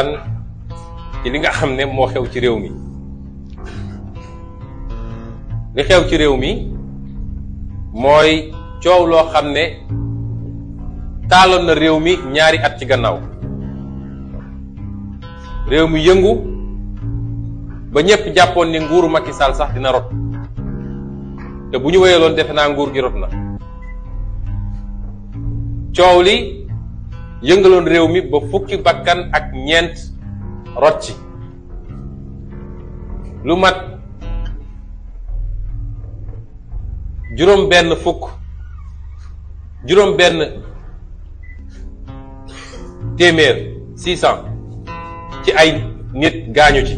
waxtaan ci li nga xam ne moo xew ci réew mi. li xew ci réew mi mooy coow loo xam ne taaloon na réew mi ñaari at ci gannaaw. réew mi yëngu ba ñëpp jàppoon ni nguuru Macky Sall sax dina rot te bu ñu wéyaloon defe naa nguur gi rot na. coow li yëngaloon réew mi ba fukki bakkan ak ñeent rot ci. lu mat juróom benn téeméer 600 ci ay nit gaañu ci,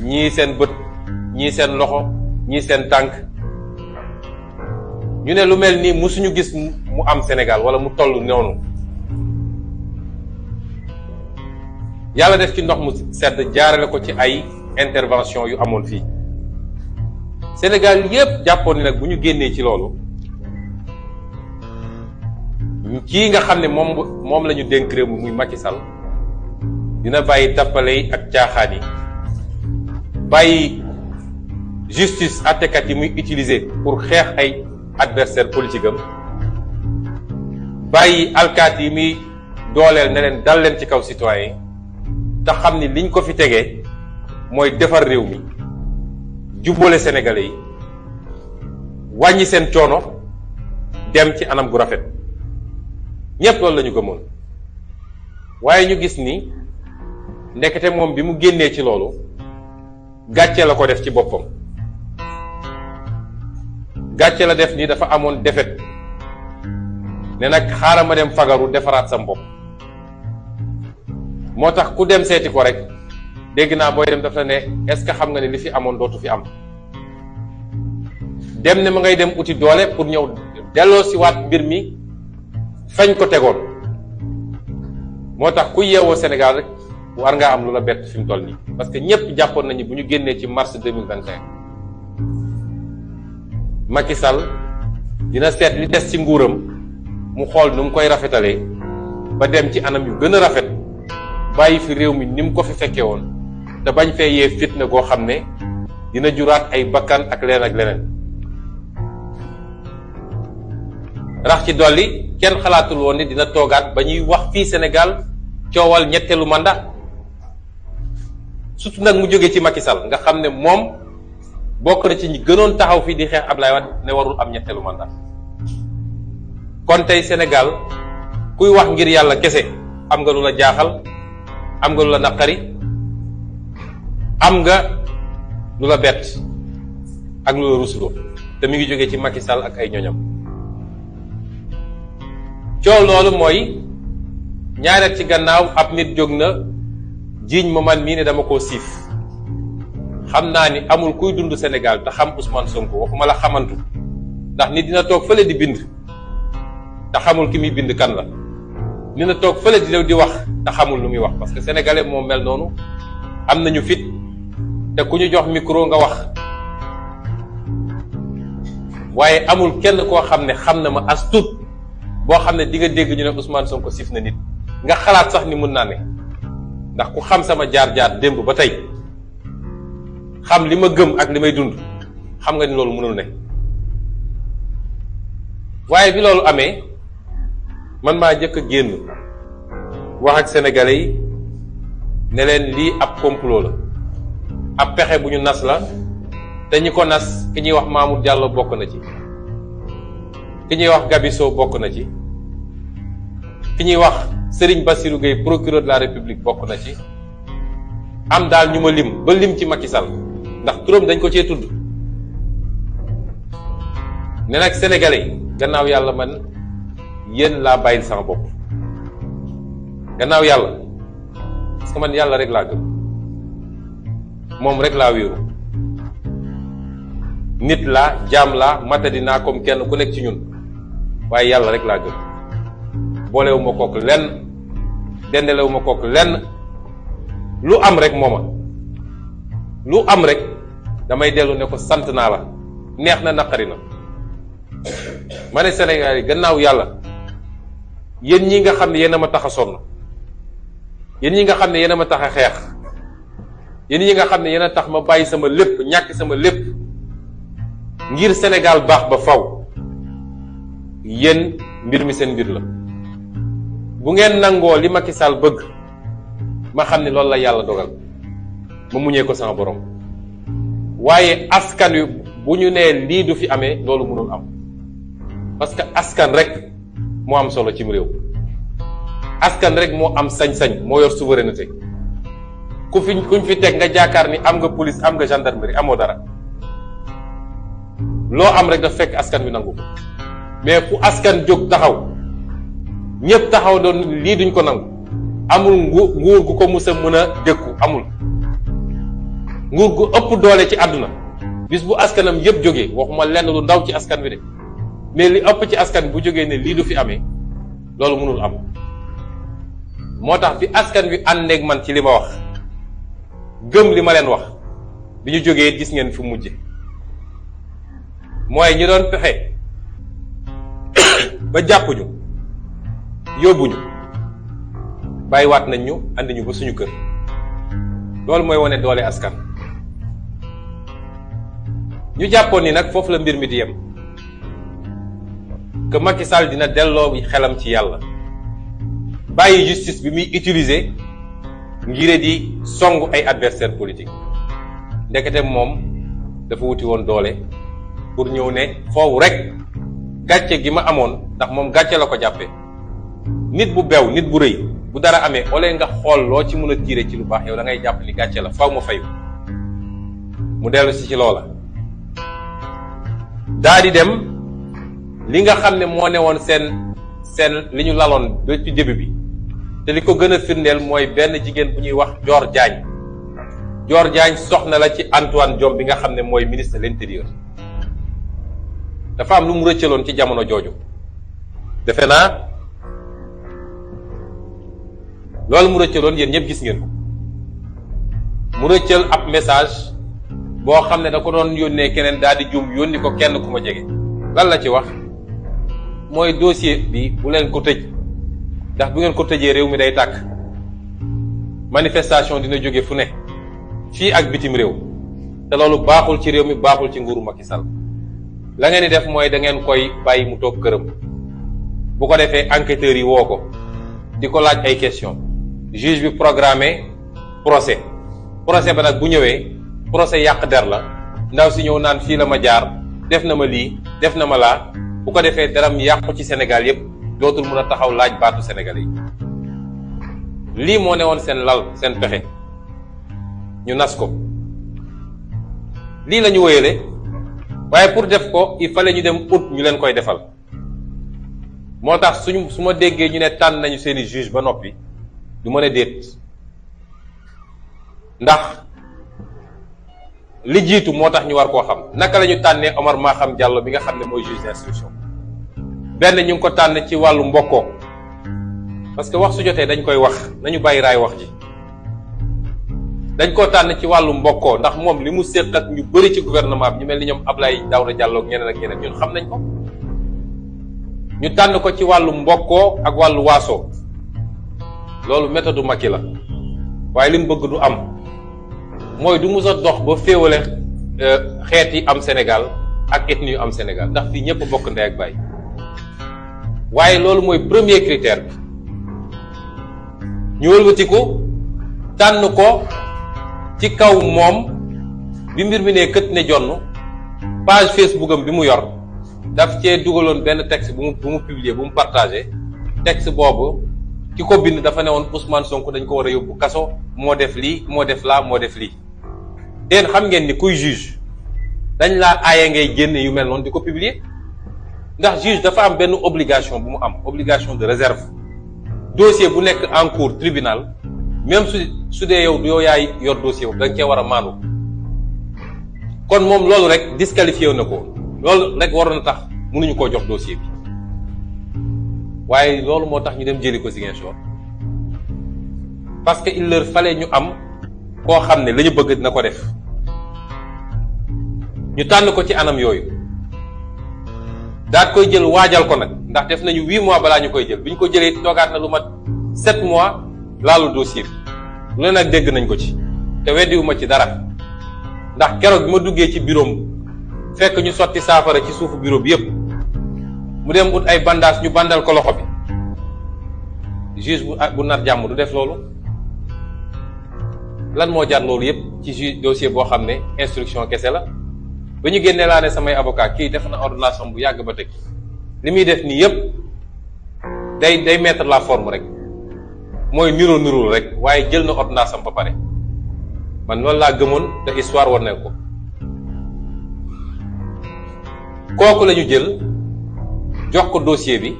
ñii seen bët, ñii seen loxo, ñii seen tànk. ñu ne lu mel nii musuñu gis mu am Sénégal wala mu toll noonu. yàlla def ci ndox mu sedd jaarale ko ci ay intervention yu amoon fii. Sénégal yépp jàppoon ni nag bu ñu génnee ci loolu, kii nga xam ne moom la ñu dénk réew mi muy Macky Sall dina bàyyi tappale yi ak caaxaan yi, bàyyi justice àttekat yi muy utiliser pour xeex ay adversaire politique am, bàyyi alkaat yi muy dooleel ne leen dal leen ci kaw citoyen te xam ni liñ ko fi tegee mooy defar réew mi, jubbale sénégalais yi, wàññi seen coono, dem ci anam gu rafet. ñépp loolu la ñu gëmoon. waaye ñu gis ni ndekete moom bi mu génnee ci loolu gàcce la ko def ci boppam. gàcce la def ni dafa amoon defet ne nag xaaral ma dem fagaru defaraat sa bopp. moo tax ku dem seeti ko rek dégg naa booy dem daf la ne est-ce que xam nga ne li fi amoon dootu fi am. dem ne ma ngay dem uti doole pour ñëw delloo si waat mbir mi fañ ko tegoon. moo tax ku yeewoo Sénégal rek war ngaa am lu la bett fi mu toll nii, parce que ñëpp jàppoon nañu bu ñu génnee ci mars 2021 Macky Sall dina seet li des ci nguuram mu xool nu mu koy rafetalee ba dem ci anam yu gën a rafet, bàyyi fi réew mi ni mu ko fi fekkee woon te bañ fee yee fitna goo xam ne dina juraat ay bakkan ak leneen ak leneen. rax ci dolli kenn xalaatul woon ni dina toogaat ba ñuy wax fii Sénégal coowal ñetteelu mandat, surtout nag mu jóge ci Macky Sall nga xam ne moom bokk na ci ñi gënoon taxaw fii di xeex Ablaye Wade ne warul am ñetteelu mandat. kon tey Sénégal kuy wax ngir yàlla kese am nga lu la jaaxal, am nga lu la naqari, am nga lu la bett ak lu la rusuloo, te mi ngi jóge ci Macky Sall ak ay ñoñam. coow loolu mooy ñaareel ci gannaaw ab nit jóg na jiiñ ma man mii ne dama koo siif. xam naa ni amul kuy dund Sénégal te xam Ousmane Sonko, waxuma la xamantu, ndax nit dina toog fële di bind te xamul ki muy bind kan la. dina toog fële di wax te xamul lu muy wax, parce que sénégalais moom mel noonu, am nañu fit te ku ñu jox micro nga wax. waaye amul kenn koo xam ne xam na ma as tuut boo xam ne di nga dégg ñu ne Ousmane Sonko sif na nit nga xalaat sax ni mun naa ne. ndax ku xam sama jaar-jaar démb ba tey, xam li ma gëm ak li may dund, xam nga ni loolu mënul ne. waaye bi loolu amee man maa njëkk a génn wax ak sénégalais yi ne leen lii ab complot la, ab pexe bu ñu nas la, te ñi ko nas ki ñuy wax Mamour Diallo bokk na ci, ki ñuy wax Gabiso bokk na ci, ki ñuy wax Serigne Bassirou Gueye procureur de la République bokk na ci, am daal ñu ma lim ba lim ci Macky Sall ndax turam dañ ko cee tudd. ne nag sénégalais yi gannaaw yàlla man yéen laa bàyyil sama bopp. gannaaw yàlla parce que man yàlla rek laa gëm, moom rek laa wéeru. nit laa, jaam laa, matadi naa comme kenn ku nekk ci ñun, waaye yàlla rek laa gëm. boolewu ma kook lenn, dendelewu ma kook lenn. lu am rek mooma, lu am rek damay dellu ne ko sant naa la, neex na naqari na. ma ne Sénégal yi gannaaw yàlla yéen ñi nga xam ne yéen a ma tax a sonn, yéen ñi nga xam ne yéen a ma tax a xeex, yéen ñi nga xam ne yéen a tax ma bàyyi sama lépp, ñàkk sama lépp ngir Sénégal baax ba faw, yéen mbir mi seen mbir la. bu ngeen nangoo li Macky Sall bëgg, ma xam ne loolu la yàlla dogal, ma muñee ko sama borom. waaye askan wi bu ñu nee lii du fi amee, loolu mënul am, parce que askan rek moo am solo cim réew. askan rek moo am sañ-sañ, moo yor souveraineté. kuñ fi teg nga jaakaar ni am nga police, am nga gendarmerie, amoo dara. loo am rek daf fekk askan wi nangu ko. mais fu askan jóg taxaw, ñëpp taxaw doon lii duñ ko nangu, amul nguur gu ko mus a mën a dékku, amul. nguur gu ëpp doole ci àdduna bis bu askanam yëpp jógee, waxuma lenn lu ndaw ci askan wi de, mais li ëpp ci askan bu jógee ne lii du fi amee, loolu mënul am. moo tax bi askan wi àndeeg man ci li ma wax, gëm li ma leen wax, bi ñu jógee gis ngeen fi mujje. mooy ñi doon pexe ba jàppuñu, yóbbuñu, bàyyiwaat nañ ñu, andi ñu ba suñu kër. loolu mooy wane doole askan. ñu jàppoon ni nag foofu la mbir mi di yem, que Macky Sall dina delloo xelam ci yàlla, bàyyi justice bi muy utiliser ngir di song ay adversaire politique. ndekete moom dafa wuti woon doole pour ñëw ne foofu rek gàcce gi ma amoon, ndax moom gàcce la ko jàppee. nit bu bew, nit bu rëy, bu dara amee ole nga xool loo ci mën a tiire ci lu baax, yow da ngay jàpp ni gàcce la, faw ma fayu. mu dellu si ci loola daa di dem li nga xam ne moo ne woon seen li ñu laloon depuis début bi, te li ko gën a firndeel mooy benn jigéen bu ñuy wax Dior Diagne. Dior Diagne soxna la ci Antoine Diome bi nga xam ne mooy ministre de l'intérieur. dafa am lu mu rëccaloon ci jamono jooju, defe naa loolu mu rëccaloon yéen ñëpp gis ngeen ko. mu rëccal ab message boo xam ne da ko doon yónnee keneen, daal di juum yónni ko kenn ku ma jege. lan la ci wax mooy dossier bi bu leen ko tëj, ndax bu ngeen ko tëjee réew mi day tàkk, manifestation dina jóge fu ne, fii ak bitim réew, te loolu baaxul ci réew mi, baaxul ci nguuru Macky Sall. la ngeen di def mooy da ngeen koy bàyyi mu toog këram, bu ko defee enquêteurs yi woo ko di ko laaj ay question, juge bi programmé procès ba nag bu ñëwee procès yàq der la, ndaw si ñëw naan fii la ma jaar, def na ma lii, def na ma laa, bu ko defee daram yàqu ci Sénégal yépp, dootul mën a taxaw laaj baatu Sénégalais yi. lii moo ne woon seen lal, seen pexe, ñu nas ko. lii la ñu wéyale, waaye pour def ko il fallait ñu dem ut ñu leen koy defal. moo tax su ma déggee ñu ne tànn nañu seeni juge ba noppi, du mën a déet, ndax li jiitu moo tax ñu war koo xam. naka la ñu tànnee Omar Maham Diallo bi nga xam ne mooy juge d'instruction? benn ñu ngi ko tànn ci wàllu mbokkoo, parce que wax su jotee dañ koy wax, nañu bàyyi raay wax ji. dañ koo tànn ci wàllu mbokkoo ndax moom li mu séq ak ñu bëri ci gouvernement bi, ñu mel ni ñoom Abdoulaye Daouda Diallo ak ñeneen ñun xam nañ ko. ñu tànn ko ci wàllu mbokkoo ak wàllu waasoo. loolu méthode Macky la, waaye li mu bëgg du am, mooy du mus a dox ba féewale xeet yi am Sénégal ak ethnie yu am Sénégal, ndax fii ñëpp bokk ndey ak baay. waaye loolu mooy premier critère bi. ñu wëlbatiku tànn ko ci kaw moom bi mbir mi ne kët ne jonn, page Facebook am bi mu yor daf cee dugaloon benn texte bu mu publier, bu mu partagé. texte boobu ki ko bind dafa ne woon Ousmane Sonko dañ ko war a yóbbu kaso, moo def lii, moo def laa, moo def lii. teen xam ngeen ni kuy juge dañ laa aaye ngay génne yu mel noonu di ko publier, ndax juge dafa am benn obligation bu mu am, obligation de réserve. dossier bu nekk en cours tribunal, même su dee yow yaay yor dossier boobu da nga cee war a maandu. kon moom loolu rek disqualifié na ko, loolu rek waroon na tax mënuñu koo jox dossier bi. waaye loolu moo tax ñu dem jëli ko Ziguinchor, parce que il leur fallait ñu am koo xam ne la ñu bëgg dina ko def. ñu tànn ko ci anam yooyu, daat koy jël waajal ko nag, ndax def nañu 8 mois balaa ñu koy jël. bi ñu ko jëlee toogaat na lu mat 7 mois laalu dossier bi lu ne nag dégg nañ ko ci te weddiwuma ci dara ndax keroog bi ma duggee ci bureau fekk ñu sotti saafara ci suufu bureau bi yépp mu dem ut ay bandage ñu bandal ko loxo bi juge bu nar jàmm du def loolu. lan moo jar loolu yépp ci juge dossier boo xam ne instruction kese la ba ñu génnee laa ne samay avocat kii def na ordonnance bu yàgg ba teg li muy def nii yépp day mettre la forme rek mooy nirul rek waaye jël na ordonnance ba pare man loolu laa gëmoon te histoire war na ko. kooku la ñu jël jox ko dossier bi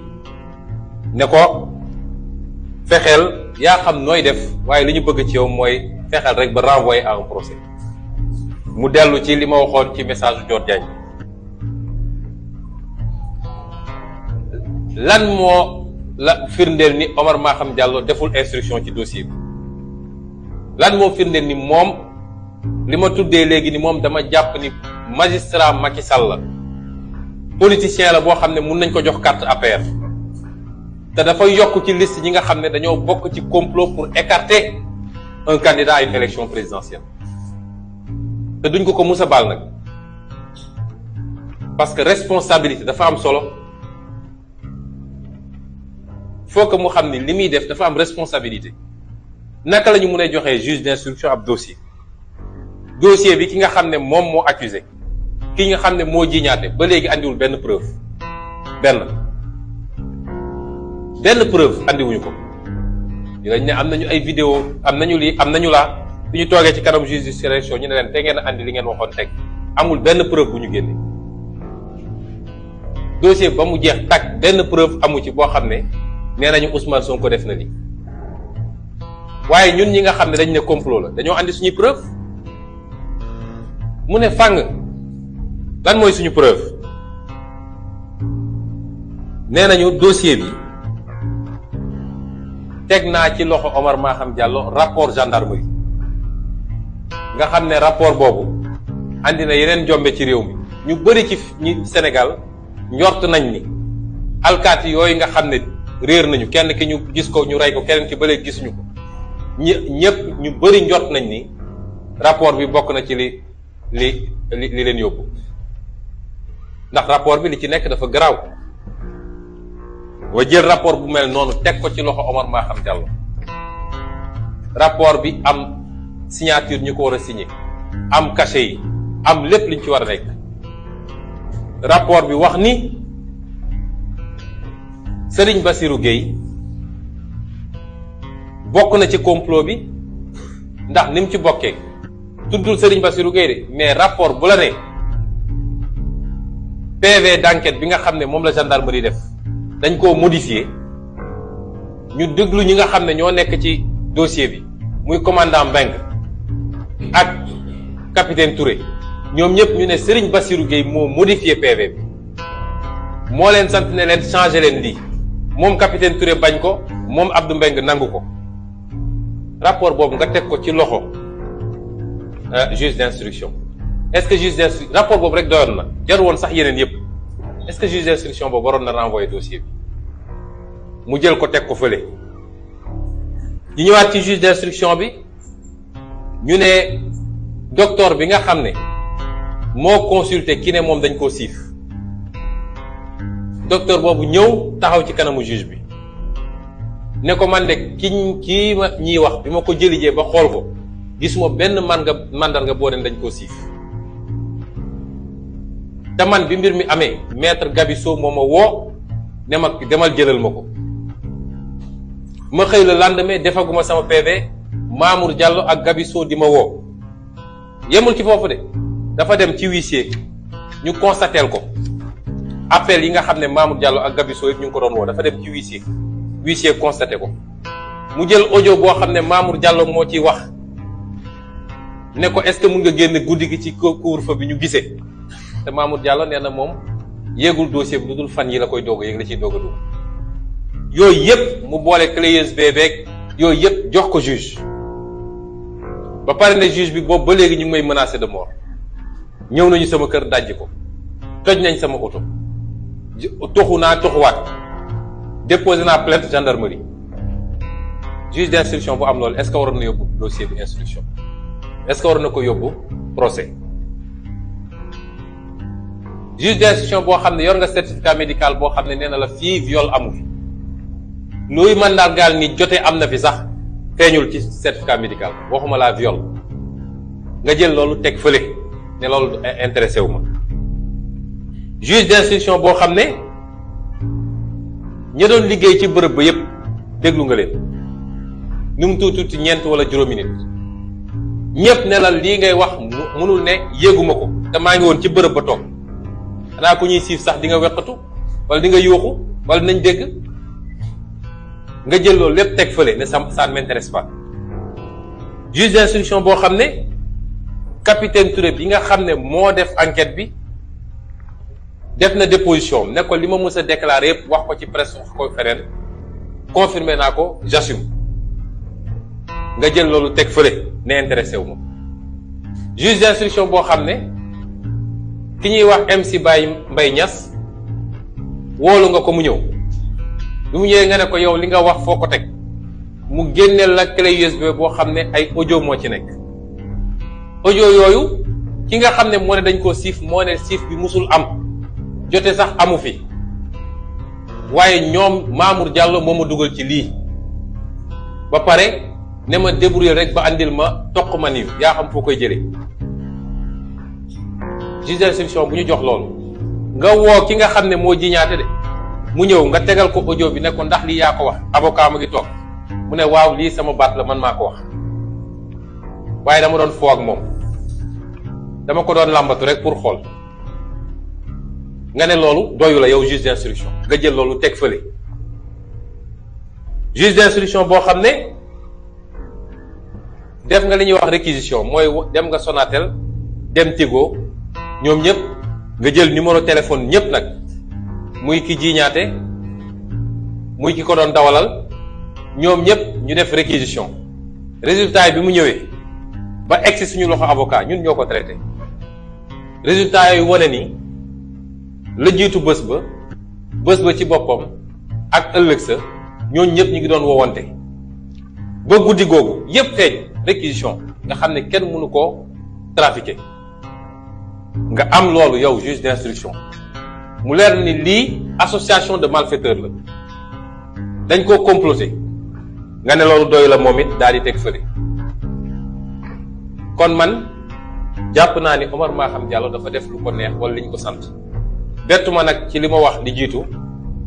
ne ko fexeel yaa xam nooy def waaye li ñu bëgg ci yow mooy fexeel rek ba renvoyer à un procès mu dellu ci li ma waxoon ci message Dior Diagne lan moo la firndeel ni Omar Maham Diallo deful instruction ci dossier bi lan moo firndeel ni moom li ma tuddee léegi ni moom dama jàpp ni magistrat Macky Sall la politicien la boo xam ne mun nañ ko jox carte APR te dafay yokk ci liste ñi nga xam ne dañoo bokk ci complot pour écarter un candidat à une élection présidentielle te duñ ko mus a baal nag parce que responsabilité dafa am solo faut que mu xam ni li muy def dafa am responsabilité. naka la ñu mën a joxee juge d'instruction ab dossier bi ki nga xam ne moom moo accusé ki nga xam ne moo jiñaate ba léegi andiwul benn preuve benn preuve andiwuñu ko dinañ ne am nañu ay vidéo am nañu lii am nañu laa bi ñu toogee ci kanam juge d'instruction ñu ne leen te ngeen andi li ngeen waxoon teg amul benn preuve bu ñu génne dossier ba mu jeex tag benn preuve amu ci boo xam ne nee nañu Ousmane Sonko def na lii waaye ñun ñi nga xam ne dañ ne complot la dañoo andi suñuy preuve mu ne fàng lan mooy suñu preuve nee nañu dossier bi teg naa ci loxo Omar Maham Diallo rapport gendarmerie nga xam ne rapport boobu andi na yeneen jombe ci réew mi ñu bëri ci ñi Sénégal njort nañ ni alkaati yooyu nga xam ne réer nañu kenn ki ñu gis ko ñu rey ko keneen ki ba léegi gisuñu ko ñëpp ñu bëri njort nañ ni rapport bi bokk na ci li leen yóbbu ndax rapport bi li ci nekk dafa garaaw wa jël rapport bu mel noonu teg ko ci loxo Omar Maham Diallo rapport bi am signature ñu ko war a signé am cachet yi am lépp liñ ci war a nekk rapport bi wax ni Serigne Bassirou Gueye bokk na ci complot bi ndax ni mu ci bokkee tuddul Serigne Bassirou Gueye de mais rapport bu la ne PV d'enquête bi nga xam ne moom la gendarmerie def dañ koo modifier ñu déglu ñi nga xam ne ñoo nekk ci dossier bi muy commandant Mbengue ak capitaine Touré ñoom ñëpp ñu ne Serigne Bassirou Gueye moo modifié PV bi moo leen sant ne leen changé leen lii moom capitaine Touré bañ ko moom Abdou Mbengue nangu ko rapport boobu nga teg ko ci loxo juge d'instruction est-ce que juge d'instruction rapport boobu rek doyoon na jarul woon sax yeneen yëpp est-ce que juge d'instruction boobu waroon na renvoyer dossier bi mu jël ko teg ko fële ñu ñëwaat ci juge d'instruction bi ñu ne docteur bi nga xam ne moo consulté ki ne moom dañ koo siif docteur boobu ñëw taxaw ci kanamu juge bi ne ko man de kii ma ñiy wax bi ma ko jëlijee ba xool ko gisuma benn mandarga boo den dañ koo siif te man bi mbir mi amee maître Gabisso moo ma woo ne ma demal jëlal ma ko ma xëy la lendemain defaguma sama PV Mamour Diallo ak Gabisso di ma woo yemul ci foofu de dafa dem ci huissier ñu constateel ko appel yi nga xam ne Mamour Diallo ak Gabisso yëpp ñu ngi ko doon woo dafa dem ci huissier constaté ko mu jël audio boo xam ne Mamour Diallo moo ciy wax ne ko est-ce que mun nga génn guddi gi ci couvre-feu bi ñu gisee te Mamour Diallo nee na moom yéegul dossier bi lu dul fan yi la koy doog a yéeg la ciy doog a dugg yooyu yëpp mu boole clé USB beeg yooyu yëpp jox ko juge ba pare ne juge bi boobu ba léegi ñu ngi may menacé de mort ñëw nañu sama kër dajji ko toj nañ sama oto toxuwaat déposé naa plainte gendarmerie juge d'instruction bu am loolu est-ce que waroon na yóbbu dossier bi instruction est-ce que waroon na ko yóbbu procès juge d'instruction boo xam ne yor nga certificat médical boo xam ne nee na la fii viol amu fi luy mandargaal ni jote am na fi sax feeñul ci certificat médical waxuma laa viol nga jël loolu teg fële ne loolu intéressé wu ma juge d'instruction boo xam ne ña doon liggéey ci bërëb ba yépp déglu nga leen nu mu tuuti ñeent wala juróomi nit ñépp ne la lii ngay wax mënul ne yéeguma ko te maa ngi woon ci bërëb ba toog xanaa ku ñuy siif sax di nga weqatu wala di nga yuuxu wala dinañ dégg nga jël loolu lépp teg fële ne ça ne m'intéresse pas juge d'instruction boo xam ne capitaine Touré bi nga xam ne moo def enquête bi def na déposition ne ko li ma mës a déclarer yëpp wax ko ci presse wax ko feneen confirmé naa ko j'assume nga jël loolu teg fële ne intéressé wu ma juge d'instruction boo xam ne ki ñuy wax MC Mbaye Niass woolu nga ko mu ñëw bi mu ñëwee nga ne ko yow li nga wax foo ko teg mu génneel la clé USB boo xam ne ay audio moo ci nekk audio yooyu ki nga xam ne moo ne dañ koo siif moo ne siif bi musul am jote sax amu fi waaye ñoom Mamour Diallo moo ma dugal ci lii ba pare ne ma débrouiller rek ba andil ma toq ma niw yaa xam foo koy jëlee juge d'instruction bu ñu jox loolu nga woo ki nga xam ne moo jiñaate de mu ñëw nga tegal ko audio bi ne ko ndax lii yaa ko wax avocat ma ngi toog mu ne waaw lii sama baat la man maa ko wax waaye dama doon foo ak moom dama ko doon làmbatu rek pour xool nga ne loolu doyu la yow juge d'instruction nga jël loolu teg fële juge d'instruction boo xam ne def nga li ñuy wax réquisition mooy dem nga Sonatel dem Tigo ñoom ñëpp nga jël numéro téléphone ñëpp nag muy ki jiiñaate muy ki ko doon dawalal ñoom ñëpp ñu def réquisition résultat yi bi mu ñëwee ba egsi suñu loxo avocat ñun ñoo ko traité résultat yooyu wane ni la jiitu bés ba ci boppam ak ëllëg sa ñooñu ñëpp ñu ngi doon wowante ba guddi googu yëpp feeñ réquisition nga xam ne kenn mënu koo trafiqué nga am loolu yow juge d'instruction mu leer ni lii association de malfaiteurs la dañ koo comploté nga ne loolu doy la moom it daal di teg fële kon man jàpp naa ni Omar Maham Diallo dafa def lu ko neex wala li ñu ko sant bettu ma nag ci li ma wax li jiitu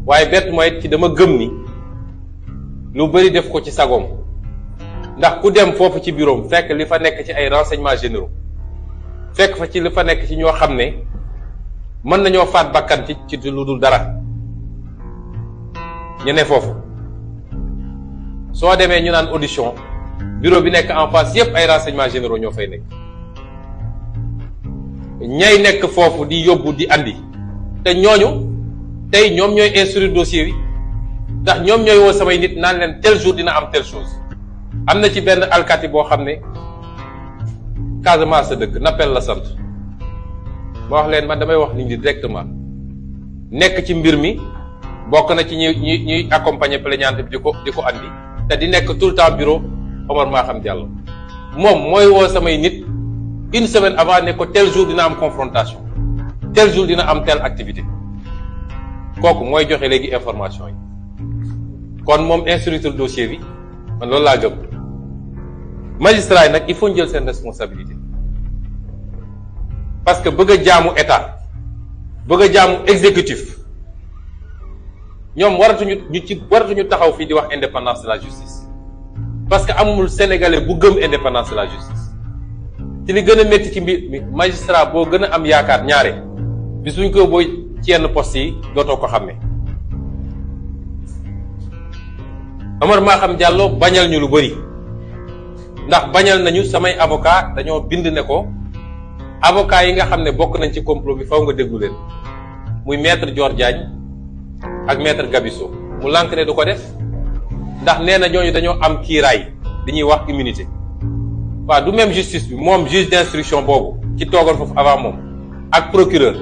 waaye bettu ma it ci dama gëm ni lu bari def ko ci sagoom ndax ku dem foofu ci bureau fekk li fa nekk ci ay renseignements généraux fekk fa ci li fa nekk ci ñoo xam ne mën nañoo faat bakkan ci lu dul dara ñu ne foofu soo demee ñu naan audition bureau bi nekk en face yépp ay renseignements généraux ñoo fay nekk ñay nekk foofu di yóbbu di andi te ñooñu tey ñoom ñooy instruire dossier bi ndax ñoom ñooy woo samay nit naan leen tel jour dina am telle chose am na ci benn alkaati boo xam ne Casamance sa dëkk Nappel la sant ma wax leen man damay wax nit ñi directement nekk ci mbir mi bokk na ci ñuy accompagner plaignante bi di ko andi te di nekk tout le temps bureau Omar Maham Diallo moom mooy woo samay nit une semaine avant ne ko tel jour dina am confrontation tel jour dina am telle activité kooku mooy joxe léegi information yi kon moom instructeur dossier bi man loolu laa gëm magistrat yi nag il faut ñu jël seen responsabilité parce que bëgg a jaamu état bëgg a jaamu exécutif ñoom waratuñu taxaw fii di wax indépendance de la justice parce que amul sénégalais bu gëm indépendance de la justice ci li gën a métti ci mbir mi magistrat boo gën a am yaakaar ñaare bis buñ ko booy ci yenn poste yi dootoo ko xàmmee Omar Maham Diallo bañal ñu lu bëri ndax bañal nañu samay avocat dañoo bind ne ko avocat yi nga xam ne bokk nañ ci complot bi faw nga déglu leen muy maître Dior Diagne ak maître Gabisso mu lànk ne du ko def ndax nee na ñooñu dañoo am kiiraay li ñuy wax immunité waaw du même justice bi moom juge d'instruction boobu ci toogoon foofu avant moom ak procureur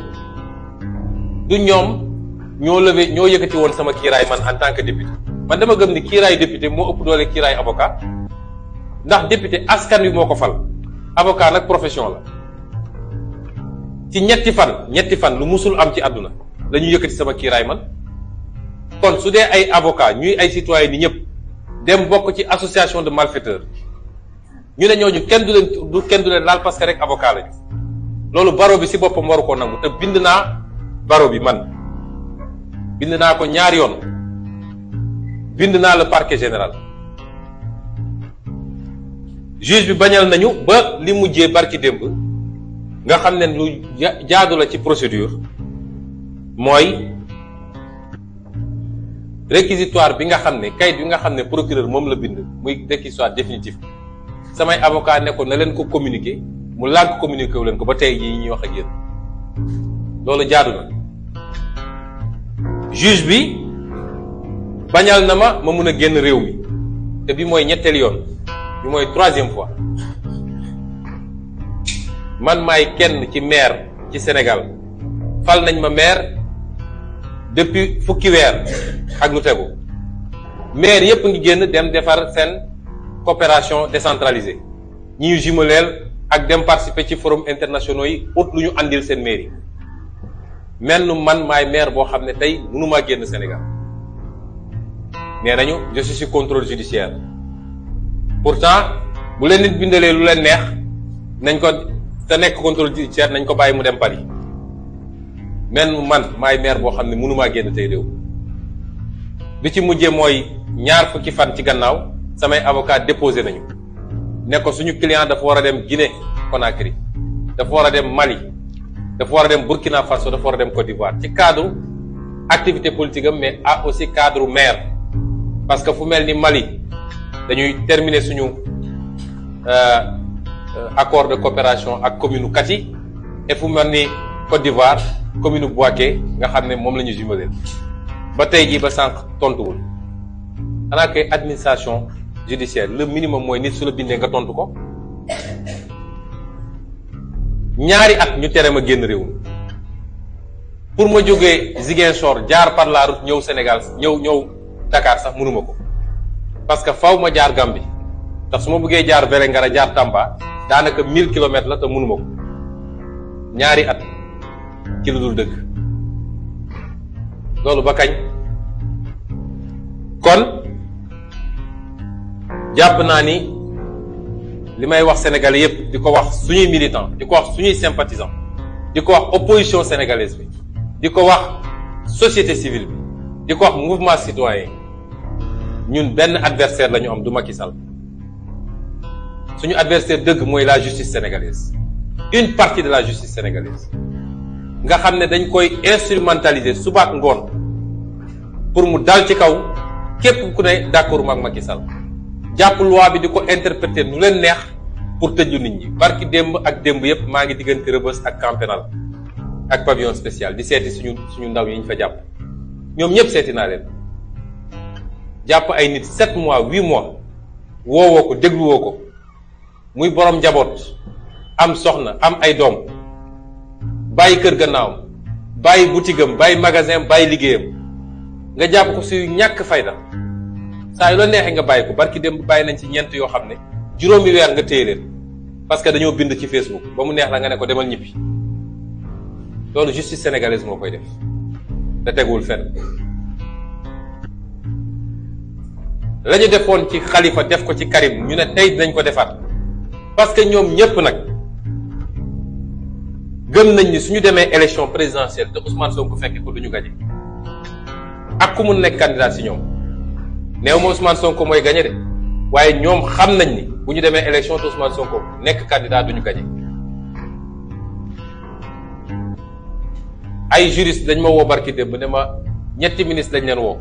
du ñoom ñoo yëkkati woon sama kiiraay man en tant que député man dama gëm ni kiiraay député moo ëpp doole kiiraay avocat ndax député askan wi moo ko fal avocat nag profession la. ci ñetti fan lu musul am ci àdduna la ñu yëkkati sama kiiraay man kon su dee ay avocat ñuy ay citoyen ni ñëpp dem bokk ci association de malfaiteurs ñu ne ñooñu kenn du leen laal parce que rek avocat lañu loolu baro bi ci boppam waru ko nangu te bind naa baro bi man bind naa ko ñaari yoon bind naa le parquet général juge bi bañal nañu ba li mujjee barki démb nga xam ne lu jaadu la ci procédure mooy réquisitoire bi nga xam ne kayit bi nga xam ne procureur moom la bind muy réquisitoire définitif samay avocat ne ko na leen ko communiquer mu lànk communiquer wu leen ko ba tey jii ñuy wax ak yéen loolu jaadu na juge bi bañal na ma mun a génn réew mi te bi mooy ñetteelu yoon bi mooy 3e fois man maay kenn ci maire ci Sénégal fal nañ ma maire depuis fukki weer ak lu tegu maire yépp ngi génn dem defar seen coopération décentralisée ñi ñu jumeleel ak dem participer ci forum internationaux yi ut lu ñu andil seen mairie mel nu man maay maire boo xam ne tey mënumaa génn Sénégal nee nañu je suis sous contrôle judiciaire pourtant bu leen nit bindalee lu leen neex nañ ko te nekk contrôle judiciaire nañ ko bàyyi mu dem Paris mel nu man maay maire boo xam ne mënumaa génn tey réew bi ci mujjee mooy ñaar fukki fan ci gannaaw samay avocat déposé nañu ne ko suñu client dafa war a dem Guinée Conakry dafa war a dem Mali dafa war a dem Burkina Faso dafa war a dem Côte d'Ivoire ci cadre activité politique am mais aussi cadre maire parce que fu mel ni Mali dañuy terminer suñu accord de coopération ak commune Kati et fu mel ni Côte d'Ivoire commune Bouaké nga xam ne moom la ñu jumelé ba tey jii ba sànq tontuwul xanaa kay administration judiciaire le minimum mooy nit su la bindee nga tontu ko ñaari at ñu tere ma génn réew mi pour ma jógee Ziguinchor jaar par la route ñëw Sénégal ñëw Dakar sax mënuma ko parce que faw ma jaar Gambie ndax su ma bëggee jaar Vélingara jaar Tamba daanaka 1000 kilomètres la te mënuma ko ñaari at ci lu dul dëgg loolu ba kañ kon jàpp naa ni li may wax sénégalais yépp di ko wax suñuy militants di ko wax suñuy sympathisants di ko wax opposition sénégalaise bi di ko wax société civile bi di ko wax mouvement citoyen ñun benn adversaire la ñu am du Macky Sall suñu adversaire dëgg mooy la justice sénégalaise une partie de la justice sénégalaise nga xam ne dañ koy instrumentaliser suba ak ngoon pour mu dal ci kaw képp ku ne d'accord ak Macky Sall jàpp loi bi di ko interpréter nu leen neex pour tëju nit ñi barki démb ak démb yépp maa ngi diggante Rebeuss ak camp pénal ak pavillon spécial di seeti suñu ndaw yi ñu fa jàpp ñoom ñëpp seeti naa leen jàpp ay nit 7 mois 8 mois woowoo ko dégluwoo ko muy borom njaboot am soxna am ay doom bàyyi kër gannaawam bàyyi boutique am bàyyi magasin bàyyi liggéeyam nga jàpp ko si ñàkk fayda saa yu la neexee nga bàyyi ko barki démb bàyyi nañ ci ñeent yoo xam ne juróomi weer nga téye leen parce que dañoo bind ci Facebook ba mu neex la nga ne ko demal ñibbi loolu justice sénégalaise moo koy def te teguwul fenn la ñu defoon ci Khalifa def ko ci Karim ñu ne tey dinañ ko defaat parce que ñoom ñépp nag gëm nañ ni suñu demee élection présidentielle te Ousmane Sonko fekke ko duñu gañe ak ku mun nekk candidat ci ñoom néew ma Ousmane Sonko mooy gañe de waaye ñoom xam nañ ni bu ñu demee élection te Ousmane Sonko nekk candidat duñu gañe ay juriste dañ ma woo barki démb ne ma ñetti ministre dañ leen woo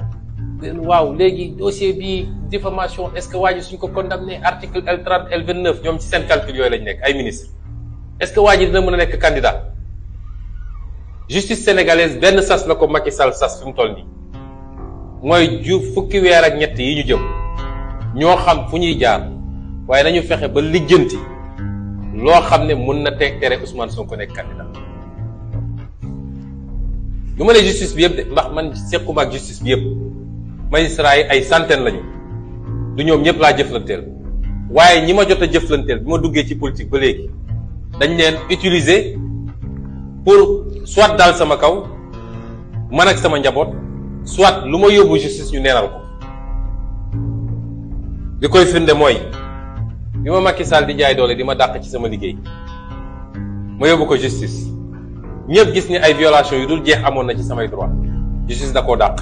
waaw léegi dossier bi diffamation est-ce que waa ji suñ ko condamné article L30 L29 ñoom ci seen calcul yooyu lañ nekk ay ministre est-ce que waa ji dina mën a nekk candidat justice sénégalaise benn sas la ko Macky Sall sas fi mu toll nii mooy fukki weer ak ñett yi ñu jëm ñoo xam fu ñuy jaar waaye nañu fexe ba lijjanti loo xam ne mën na tere Ousmane Sonko nekk candidat du ma ne justice bi yëpp de ndax man sequma ak justice bi yëpp magistrats yi ay centaines lañu du ñoom ñëpp laa jëflanteel waaye ñi ma jot a jëflanteel bi ma duggee ci politique ba léegi dañ leen utiliser pour soit daal sama kaw man ak sama njaboot soit lu ma yóbbu justice ñu neenal ko. li koy firnde mooy bi ma Macky Sall di jaay doole di ma dàq ci sama liggéey ma yóbbu ko justice ñëpp gis ni ay violations yu dul jeex amoon na ci samay droit justice da koo dàq.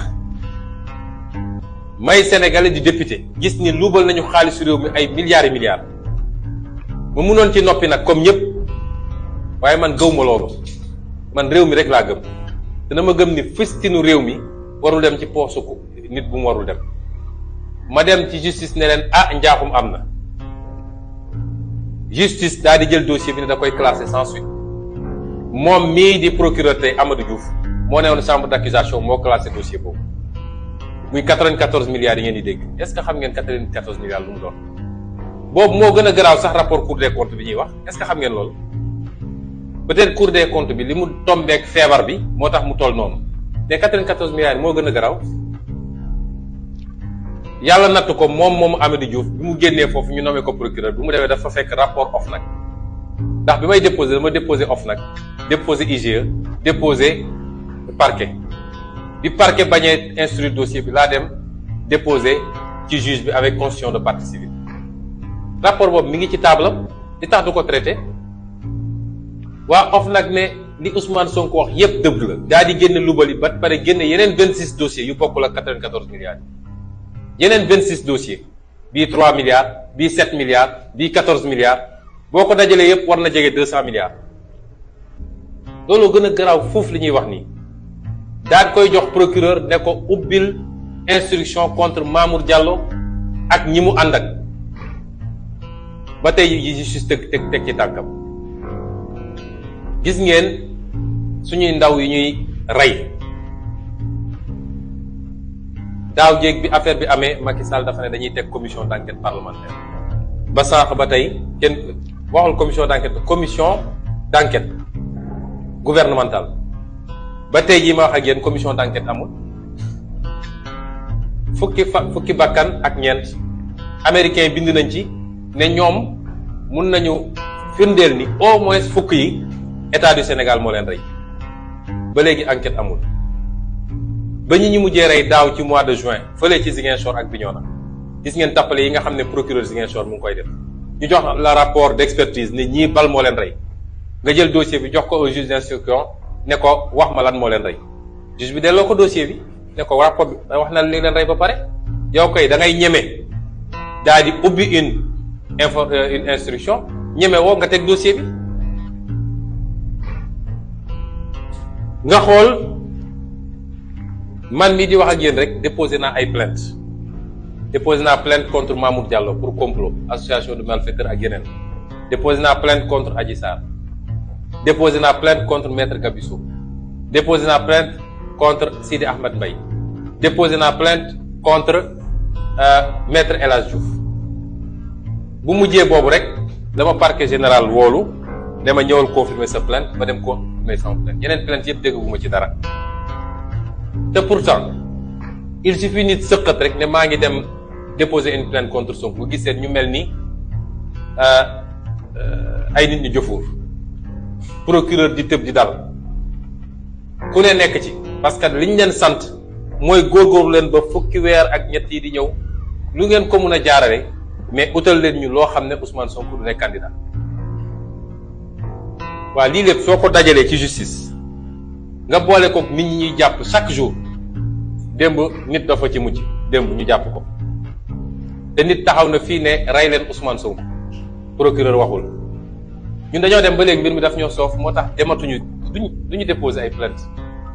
may sénégalais di député gis ni luubal nañu xaalisu réew mi ay milliards et milliards ma mënoon ci noppi nag comme ñëpp waaye man gëw ma loolu man réew mi rek laa gëm te dama gëm ni fistinu réew mi warul dem ci poosu nit bu mu warul dem. ma dem ci justice ne leen njaaxum am na justice daal di jël dossier bi ne da koy classé sans suite moom mii di procureur tey Amadou Diouf moo newoon chambre d'accusation moo classé dossier boobu muy 94 milliards yi ngeen di dégg est-ce que xam ngeen 94 milliards lu mu doon boobu moo gën a garaaw sax rapport Cour des comptes bi ñuy wax est-ce que xam ngeen loolu peut-être Cour des comptes bi li mu tombeek feebar bi moo tax mu toll noonu mais 94 milliards yi moo gën a garaaw. yàlla natt ko moom Amadou Diouf bi mu génnee foofu ñu nommé ko procureur bi mu demee dafa fekk rapport OFNAC ndax bi may déposé dama déposé OFNAC déposé IGE déposé parquet bi parquet bañee instruire dossier bi laa dem déposé ci juge bi avec constitution de partie civile rapport boobu mi ngi ci table li tax du ko traité waa OFNAC ne li Ousmane Sonko wax yépp dëgg la daal di génne lubali ba pare génne yeneen 26 dossiers yu bokkul ak 94 milliards yeneen 26 dossiers bii 3 milliards bii 7 milliards bii 14 milliards boo ko dajalee yépp war na jege 200 milliards loolu gën a garaaw foofu li ñuy wax nii daal koy jox procureur ne ko ubbil instruction contre Mamour Diallo ak ñi mu ànd ak ba tey yi justice teg ci tànkam gis ngeen suñuy ndaw yi ñuy rey daaw jéeg bi affaire bi amee Macky Sall dafa ne dañuy teg commission d'enquête parlementaire ba sànq ba tey kenn waxul commission d'enquête gouvernementale ba tey jii ma wax ak yéen commission d'enquête amul fukki bakkan ak ñeent américain bind nañ ci ne ñoom mun nañu firndeel ni au moins fukk yi état du Sénégal moo leen rey ba léegi enquête amul ba ñu mujjee rey daaw ci mois de juin fële ci Ziguinchor ak Bignona gis ngeen tappale yi nga xam ne procureur Ziguinchor mu ngi koy def ñu jox la rapport d'expertise ne ñii bal moo leen rey nga jël dossier bi jox ko au juge d'instruction ne ko wax ma lan moo leen rey juge bi delloo ko dossier bi ne ko rapport bi wax na li leen rey ba pare yow koy da ngay ñeme daal di ubbi une instruction ñeme woo nga teg dossier bi nga xool man mii di wax ak yéen rek déposé naa ay plainte contre Mamour Diallo pour complot association de malfaiteurs ak yeneen déposé naa plainte contre Adji Sarr déposé naa plainte contre maître Gabisso déposé naa plainte contre Sidi Ahmed Mbaye déposé naa plainte contre maître El Hadj Diouf bu mujjee boobu rek dama parquet général woolu dama ñëwal confirmer sa plainte ma dem confirmer sama plainte yeneen plainte yëpp dégguma ci dara te pourtant il suffit nit sëqat rek ne maa ngi dem déposer une plainte contre Sonko bu gisee ñu mel ni ay nit ñu jëfuur procureur di tëb di dal ku ne nekk ci parce que liñ leen sant mooy góorgóorlu leen ba fukki weer ak ñett yi di ñëw lu ngeen ko mun a jaarale mais utal leen ñu loo xam ne Ousmane Sonko du nekk candidat waaw lii lépp soo ko dajalee ci justice nga boole ko nit ñi ñuy jàpp chaque jour démb nit dafa ci mujj démb ñu jàpp ko te nit taxaw na fii ne rey leen Ousmane Sonko procureur waxul ñun dañoo dem ba léegi mbir mi daf ñoo soof moo tax dematuñu duñu déposer ay plainte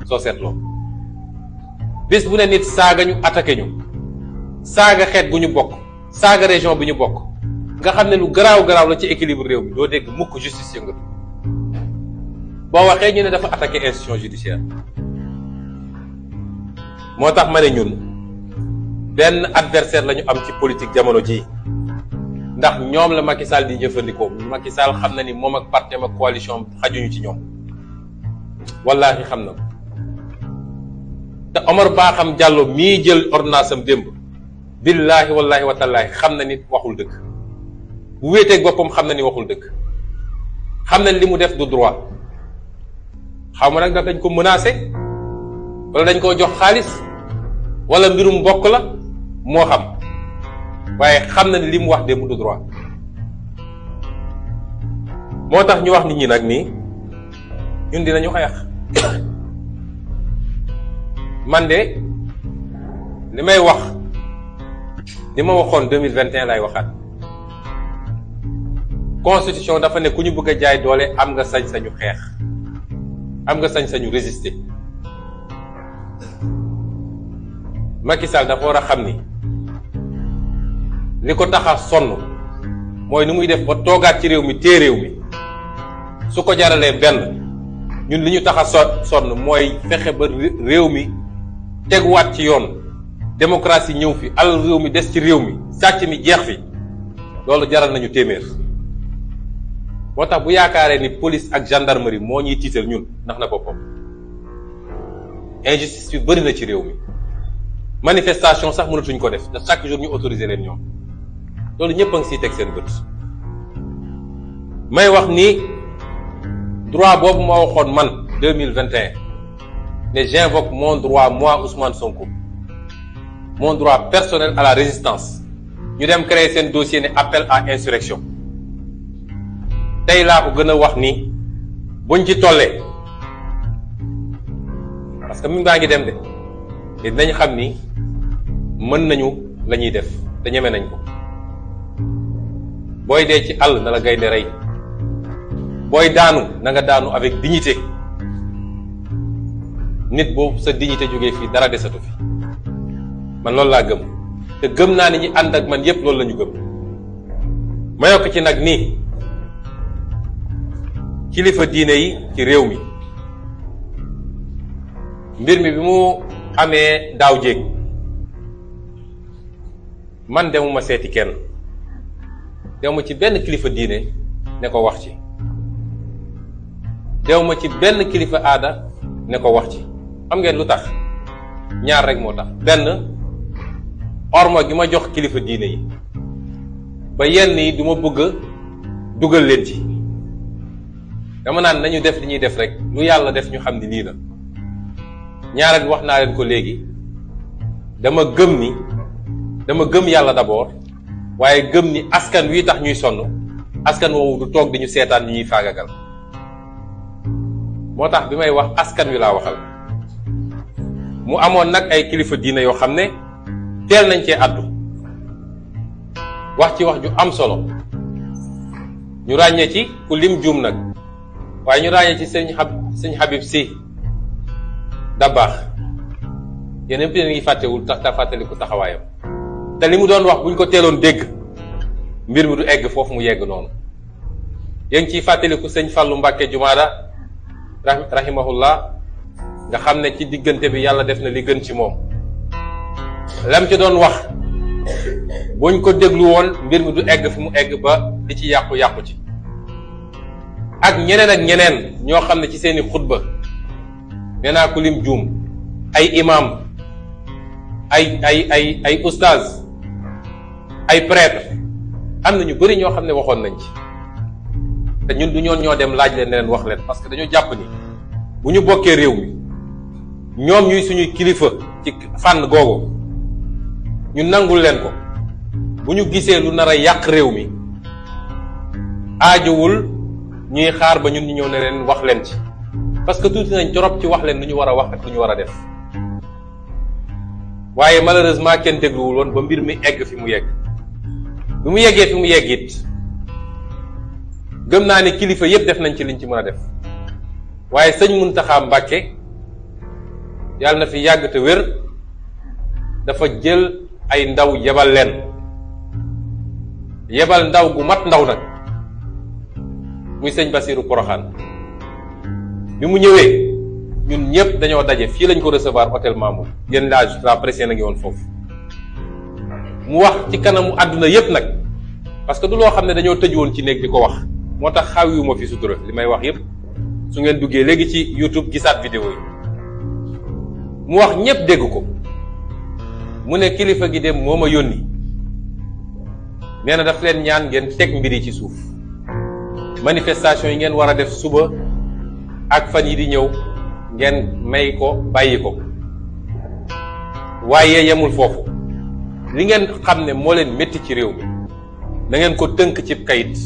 soo seetloo bés bu ne nit saaga ñu attaqué ñu saaga xeet gu ñu bokk saaga région bi ñu bokk nga xam ne lu garaaw la ci équilibre réew mi doo dégg mukk justice yëngatu boo waxee ñu ne dafa attaqué institution judiciaire moo tax ma ne ñun benn adversaire la ñu am ci politique jamono ji ndax ñoom la Macky Sall di jëfandikoo Macky Sall xam na ni moom ak partem ak coalition xajuñu ci ñoom wallaahi xam na te Omar Bakam Diallo mii jël ordonnance am démb billaahi wallaahi wa taalaahi xam na ni waxul dëgg bu wéeteeg boppam xam na ni waxul dëgg xam na li mu def du droit xaw ma nag dañ ko menacé wala dañ koo jox xaalis wala mbirum mbokk la moo xam waaye xam na ni li mu wax démb du droit moo tax ñu wax nit ñi nag nii ñun dinañu xeex man de li may wax li ma waxoon 2021 lay waxaat constitution dafa ne ku ñu bëgg a jaay doole am nga sañ-sañu xeex am nga sañ-sañu résister Macky Sall dafa war a xam ni li ko tax a sonn mooy ni muy def ba toogaat ci réew mi téye réew mi su ko jaralee benn ñun li ñu tax a sonn mooy fexe ba réew mi teguwaat ci yoon démocratie ñëw fi alal réew mi des ci réew mi sàcc mi jeex fi loolu jaral nañu téeméer moo tax bu yaakaaree ni police ak gendarmerie moo ñuy tiital ñun ndax na boppam injustice bi bëri na ci réew mi manifestation sax mënatuñ ko def te chaque jour ñu autoriser leen ñoom loolu ñëpp a ngi siy teg seen bët may wax ni droit boobu ma waxoon man 2021 ne j'invoque mon droit moi Ousmane Sonko mon droit personnel à la résistance ñu dem créer seen dossier ne appel à insurrection tey laa ko gën a wax ni buñ ci tollee parce que mi baa ngi dem de te dinañ xam ni mën nañu la ñuy def te ñeme nañ ko booy dee ci àll na la gaynde rey booy daanu na nga daanu avec dignité nit boobu sa dignité jógee fii dara desatu fi man loolu laa gëm te gëm naa ni ñi ànd ak man yépp loolu la ñu gëm ma yokk ci nag nii kilifa diine yi ci réew mi mbir mi bi mu amee daaw jéeg man demuma seeti kenn demuma ci benn kilifa diine ne ko wax ci demuma ci benn kilifa aada ne ko wax ci xam ngeen lu tax ñaar rek moo tax benn orma gi ma jox kilifa diine yi ba yenn yi du ma bëgg dugal leen ci dama naan nañu def li ñuy def rek lu yàlla def ñu xam ni lii la ñaareel wax naa leen ko léegi dama gëm yàlla d'abord waaye gëm ni askan wi tax ñuy sonn askan woowu du toog di ñu seetaan ñi ñuy faagagal moo tax bi may wax askan wi laa waxal mu amoon nag ay kilifa diine yoo xam ne teel nañ cee àddu wax ci wax ju am solo ñu ràññee ci ku lim juum nag waaye ñu ràññee ci sëñ Habib Sy Dabakh yéen ñëpp ngi fàttewul tax ta fàttaliku taxawaayam te li mu doon wax bu ñu ko teeloon dégg mbir mi du egg foofu mu yegg noonu yéen ciy fàttaliku sëñ Fallou Mbacké Jumaada rahimahullah nga xam ne ci diggante bi yàlla def na li gën ci moom lam ci doon wax buñ ko déglu woon mbir mi du egg fi mu egg ba di ci yàqu ci ak ñeneen ñoo xam ne ci seeni xutba nee naa ku lim juum ay imam ay oustaz ay prêtre am na ñu bari ñoo xam ne waxoon nañ ci te ñun du ñoo dem laaj leen ne leen wax leen parce que dañoo jàpp ni bu ñu bokkee réew mi ñoom ñuy suñuy kilifa ci fànn googu ñu nangul leen ko bu ñu gisee lu nar a yàq réew mi aajowul ñuy xaar ba ñun ñu ñëw ne leen wax leen ci parce que tuuti nañ torop ci wax leen lu ñu war a wax ak lu ñu war a def waaye malheureusement kenn dégluwul woon ba mbir mi egg fi mu yegg bi mu yeggee fi mu yegg it gëm naa ne kilifa yépp def nañ ci liñ ci mën a def waaye sëñ Muntaxa Mbàkke yàlla na fi yàgg te wér dafa jël ay ndaw yebal leen yebal ndaw gu mat ndaw nag muy sëñ Basiiru Poroxaan bi mu ñëwee ñun ñëpp dañoo daje fii lañ ko recevoir hôtel Mamour yéen la presse na ngi woon foofu mu wax ci kanamu àdduna yépp nag parce que du loo xam ne dañoo tëj woon ci néeg di ko wax moo tax xawiwuma fi sutura li may wax yépp su ngeen duggee léegi ci YouTube gisaat vidéo yi mu wax ñépp dégg ko mu ne kilifa gi dem moo ma yónni nee na daf leen ñaan ngeen teg mbir yi ci suuf manifestation yi ngeen war a def suba ak fan yi di ñëw ngeen may ko bàyyi ko waaye yemul foofu li ngeen xam ne moo leen métti ci réew mi da ngeen ko tënk ci kayit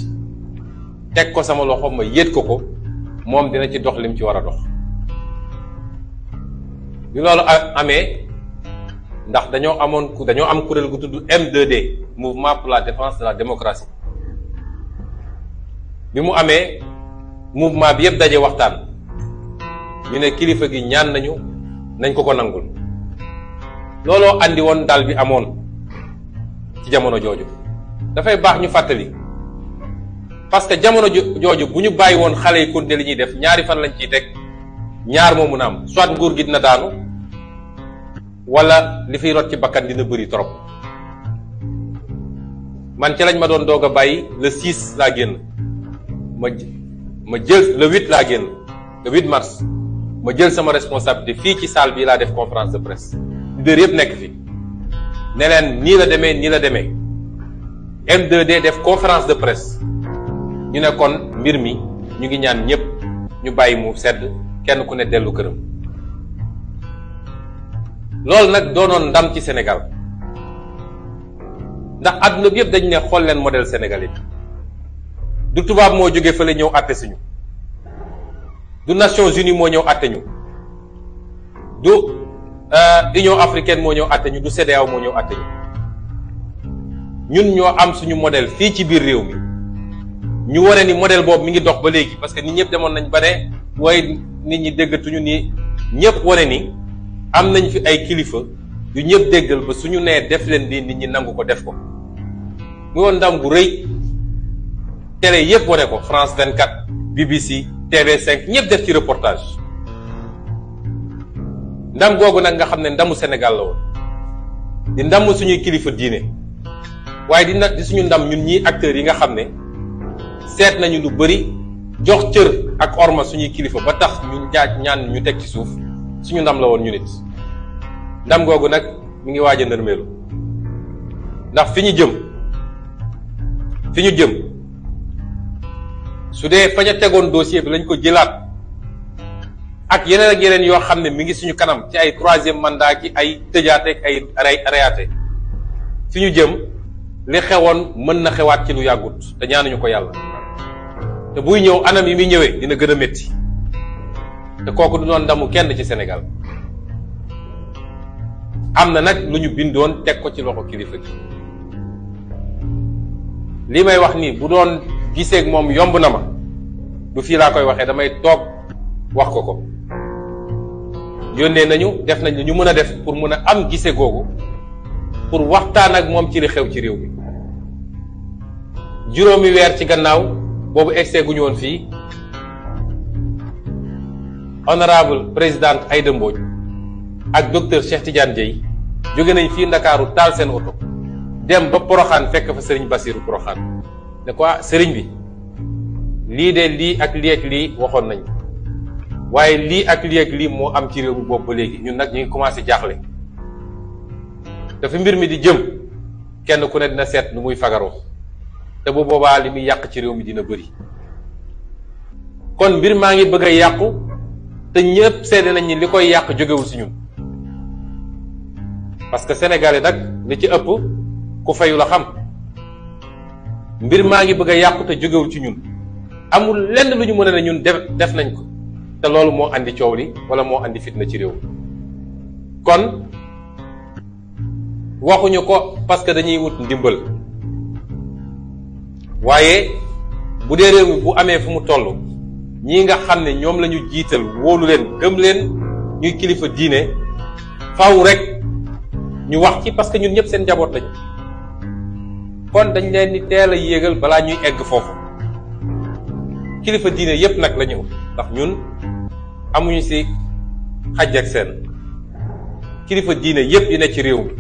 teg ko sama loxo ma yéet ko moom dina ci dox lim ci war a dox li loolu amee ndax dañoo am kuréel gu tudd M2D mouvement pour la défense de la démocratie bi mu amee mouvement bi yëpp daje waxtaan ñu ne kilifa gi ñaan nañ ko nangul looloo andi woon dal bi amoon ci jamono jooju dafay baax ñu fàttali parce que jamono jooju bu ñu bàyyi woon xale yi continuer li ñuy def ñaari fan lañ ciy teg ñaar moo mun a am soit nguur gi dina daanu wala li fiy rot ci bakkan dina bëri trop man ci lañ ma doon doog a bàyyi le 6 laa génn ma jël le 8 laa génn le 8 mars ma jël sama responsabilité fii ci salle bi laa def conférence de presse leader yëpp nekk fi ne leen nii la demee M2D def conférence de presse ñu ne kon mbir mi ñu ngi ñaan ñëpp ñu bàyyi mu sedd kenn ku ne dellu këram loolu nag doonoon ndam ci Sénégal ndax àdduna bi yëpp dañ ne xool leen modèle sénégalais du tubaab moo jóge fële ñëw àtte suñu du Nations Unies moo ñëw àtte ñu du Union africaine moo ñëw àtte ñu du CEDEAO moo ñëw àtte ñu ñun ñoo am suñu modèle fii ci biir réew mi ñu wane ni modèle boobu mi ngi dox ba léegi parce que nit ñëpp demoon nañ ba ne waaye nit ñi déggatuñu ni ñëpp wane ni am nañ fi ay kilifa yu ñëpp déggal ba suñu nee def leen di nit ñi nangu ko def ko mu woon ndam bu rëy télé yëpp wane ko France 24 BBC TV5 ñëpp def ci reportage ndam googu nag nga xam ne ndamu Sénégal la woon di ndamu suñuy kilifa diine waaye di suñu ndam ñun ñii acteurs yi nga xam ne seet nañu lu bari jox cër ak orma suñuy kilifa ba tax ñu ñaan ñu teg ci suuf suñu ndam la woon ñu nit ndam googu nag mi ngi waaj a ndërmeelu ndax fi ñu jëm su dee fañ a tegoon dossier bi lañ ko jëlaat ak yeneen yoo xam ne mi ngi suñu kanam ci ay troisième mandat ki ay tëjaate ak ay reyaate fi ñu jëm li xewoon mën na xewaat ci lu yàggut te ñaanuñu ko yàlla te buy ñëw anam yi muy ñëwee dina gën a métti te kooku du doon ndamu kenn ci Sénégal am na nag lu ñu bindoon teg ko ci loxo kilifa gi li may wax nii bu doon giseeg moom yomb na ma du fii laa koy waxee damay toog wax ko yónnee nañu def nañ lu ñu mën a def pour mën a am gise googu pour waxtaan ak moom ci li xew ci réew mi juróomi weer ci gannaaw boobu egsee gu ñu woon fii honorable présidente Aïda Mbodj ak docteur Cheikh Tidiane Dièye jóge nañ fii Ndakaaru taal seen oto dem ba Poroxaan fekk fa Serigne Bassirou Poroxaan ne ko Serigne bi lii de lii ak lii waxoon nañ waaye lii ak lii moo am ci réew mi boobu ba léegi ñun nag ñu ngi commencé jaaxle dafa mbir mi di jëm kenn ku ne dina seet nu muy fagaroo te bu boobaa li muy yàq ci réew mi dina bëri kon mbir maa ngi bëgg a yàqu te ñëpp seede nañ ni li koy yàq jógewul si ñun parce que sénégalais nag li ci ëpp ku fayu la xam mbir maa ngi bëgg a yàqu te jógewul ci ñun amul lenn lu ñu mën a ne ñun def nañ ko te loolu moo andi coow li wala moo andi fitna ci réew mi kon waxuñu ko parce que dañuy wut ndimbal waaye bu dee réew mi bu amee fu mu toll ñii nga xam ne ñoom la ñu jiital wóolu leen gëm leen ñuy kilifa diine faaw rek ñu wax ci parce que ñun ñëpp seen njaboot lañu kon dañ leen di teel a yéegal balaa ñuy egg foofu kilifa diine yépp nag la ñu ndax ñun amuñu ci xaj ak seen kilifa diine yépp yi ne ci réew mi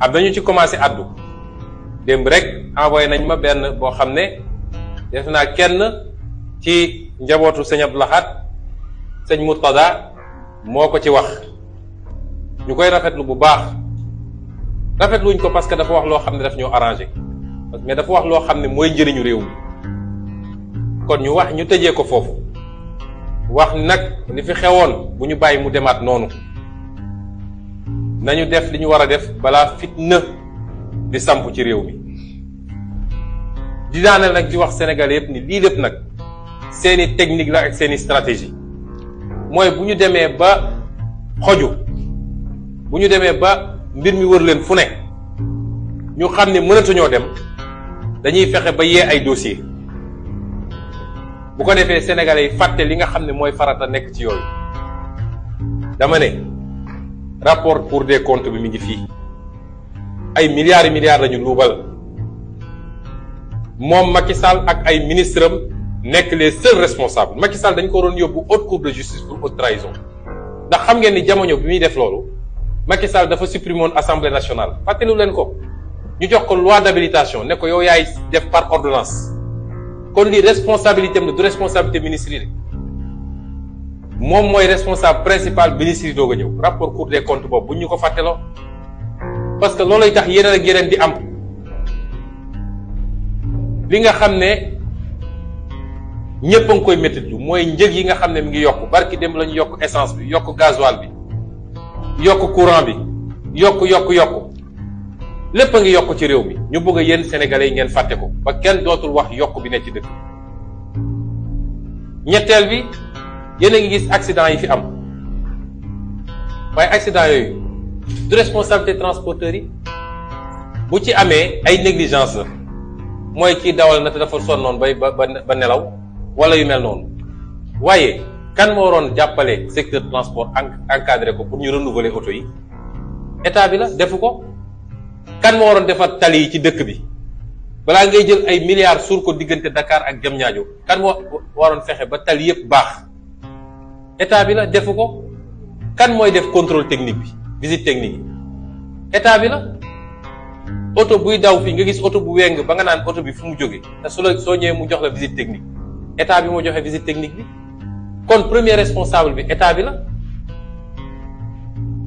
am nañu ci commencé addu démb rek envoyé nañ ma benn boo xam ne def naa kenn ci njabootu sëñ Abdou Lahad sëñ Murtada moo ko ci wax ñu koy rafetlu bu baax rafetluñ ko parce que dafa wax loo xam ne daf ñoo arrangé mais dafa wax loo xam ne mooy njëriñu réew mi kon ñu tëjee ko foofu wax nag li fi xewoon bu ñu bàyyi mu demaat noonu nañu def li ñu war a def balaa fitna di samp ci réew mi di daaneel nag di wax Sénégal yépp ni lii lépp nag seeni technique la ak seeni stratégie mooy bu ñu demee ba xoju bu ñu demee ba mbir mi wër leen fu ne ñu xam ne mënatuñoo dem dañuy fexe ba yee ay dossier bu ko defee sénégalais yi fàtte li nga xam ne mooy farata nekk ci yooyu dama ne rapport Cour des comptes bi mi ngi fii ay milliards et milliards lañu luubal moom Macky Sall ak ay ministres am nekk les seuls responsables Macky Sall dañ ko waroon yóbbu haute cour de justice pour haute trahison ndax xam ngeen ni jamono bi muy def loolu Macky Sall dafa supprimer woon assemblée nationale fàttelu leen ko ñu jox ko loi d'habilitation ne ko yow yaay def par ordonnance kon lii responsabilité am la du responsabilité ministre yi moom mooy responsable principal ministre yi doog a ñëw rapport Cour des comptes boobu bu ñu ko fàtteloo parce que loolay tax yeneen ak yeneen di am li nga xam ne ñëpp a ngi koy métti lu mooy njëg yi nga xam ne mi ngi yokk barki dem la ñu yokk essence bi yokk gasoil bi yokk courant bi yokk lépp a ngi yokk ci réew mi ñu bëgg a yéen sénégalais yi ngeen fàtte ko ba kenn dootul wax yokk bi ne ci dëkk ñetteel bi yéen a ngi gis accident yi fi am waaye accident yooyu du responsabilité transporteurs yi bu ci amee ay négligence la mooy kii dawal na te dafa sonnoon ba nelaw wala yu mel noonu waaye kan moo waroon jàppale secteur transport encadré ko pour ñu renouveler oto yi état bi la defu ko kan moo waroon defar tali yi ci dëkk bi balaa ngay jël ay milliards suur ko diggante Dakar ak Diamniadio kan moo waroon fexe ba tali yépp baax état bi la defu ko kan mooy def contrôle technique bi visite technique yi état bi la oto buy daw fii nga gis oto bu weng ba nga naan oto bi fu mu jóge te soo ñëwee mu jox la visite technique état bi moo joxe visite technique bi kon premier responsable bi état bi la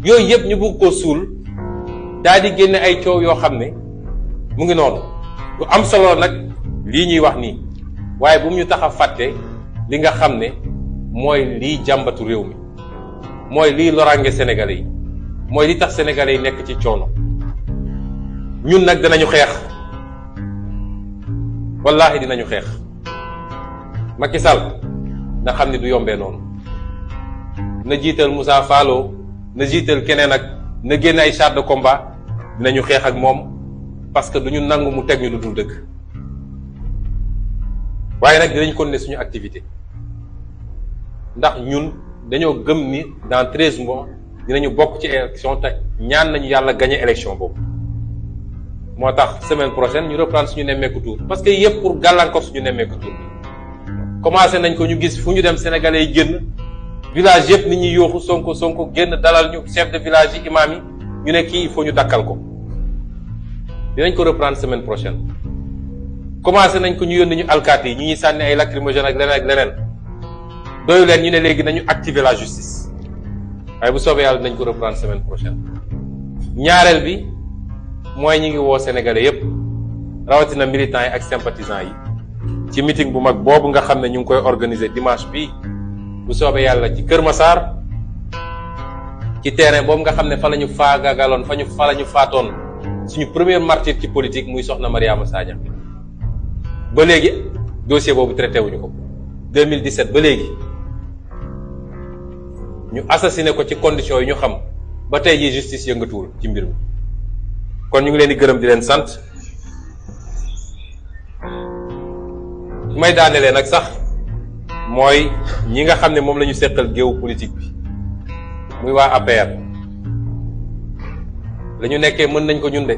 yooyu yëpp ñu bëgg ko suul daal di génne ay coow yoo xam ne mu ngi noonu lu am solo nag lii ñuy wax nii waaye bu mu ñu tax a fàtte li nga xam ne mooy lii jàmbatu réew mi mooy lii loraange sénégalais yi mooy li tax sénégalais yi nekk ci coono ñun nag dinañu xeex wallaahi dinañu xeex Macky Sall na xam ne du yombee noonu na jiital Moussa Fallo na jiital keneen ak na génn ay chars de combat dinañu xeex ak moom parce que duñu nangu mu teg ñu lu dul dëgg waaye nag dinañ continuer suñu activité ndax ñun dañoo gëm ni dans 13 mois dinañu bokk ci élection te ñaan nañu yàlla gagner élection boobu moo tax semaine prochaine ñu reprendre suñu nemmeeku tour parce que yëpp pour gàllankoor suñu nemmeeku tour commencé nañ ko ñu gis fu ñu dem sénégalais yi génn village yëpp nit ñi yooxu sonko génn dalal ñu chef de village yi imam yi ñu ne kii il faut ñu dakkal ko dinañ ko reprendre semaine prochaine commencé nañ ko ñu yónni ñu alkaati yi ñu ñuy sànni ay lacrymogène ak leneen doyu leen ñu ne léegi nañu activer la justice waaye bu soobee yàlla dinañ ko reprendre semaine prochaine ñaareel bi mooy ñi ngi woo sénégalais yépp rawatina militants yi ak sympathisants yi ci meeting bu mag boobu nga xam ne ñu ngi koy organiser dimanche bi bu soobee yàlla ci Kër Massar ci terrain boobu nga xam ne fa la ñu faagagaloon fa la ñu faatoon suñu premier martyr ci politique muy soxna Mariama Sagna ba léegi dossier boobu traité wuñu ko 2017 ba léegi ñu assassiné ko ci conditions yi ñu xam ba tey jii justice yëngatuwul ci mbir mi kon ñu ngi leen di gërëm di leen sant may daanelee nag sax mooy ñi nga xam ne moom la ñu seqal géewu politique bi muy waa APR la ñu nekkee mën nañ ko ñun de